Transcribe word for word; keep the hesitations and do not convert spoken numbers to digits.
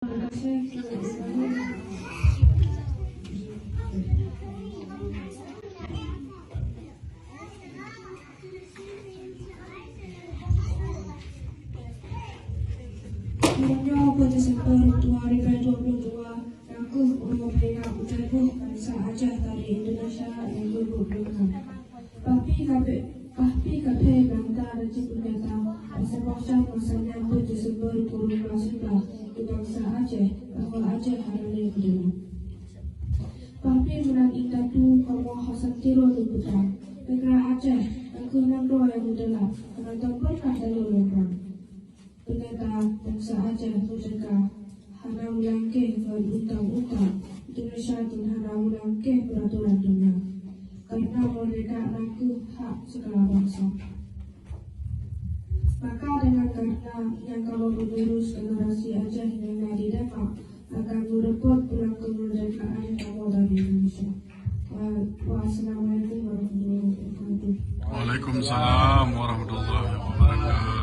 Meunyoe peuet Desember dua ribu dua puluh dua, na kheueh uroe peringatan uroe bansa Aceh dari Indonesia nyang dua puluh lima. Pahpi ka phe-, pahpi ka phé bangsa dan cit peurnyata, pasang bangsa masa nyan peuet Desember dua ribu dua puluh dua, keu bangsa Aceh, bahwa Aceh hana lé keudroe. Pahpi meunan indatu kamoe hana santiro lôn peugah, neugara Aceh, na kheueh nanggroe nyang meudeulak, meunan tom beureukat dalam lôn prang. Peurnyata bangsa Aceh meurdeka, hana meulangkeh ngon undang-undang Indonesia dan hana meulangkeh peuraturan donya. Karena meurdeka na kheueh hak segala bangsa. Maka dengan karena nyang kamoe meunurus generasi Aceh nyang na di Demak akan meureumpok pulang keumeurdekaan kamoe dari Indonesia. Wa-, wassalamualaikum warahmatullahi wabarakatuh. Waalaikumsalam warahmatullahi wabarakatuh.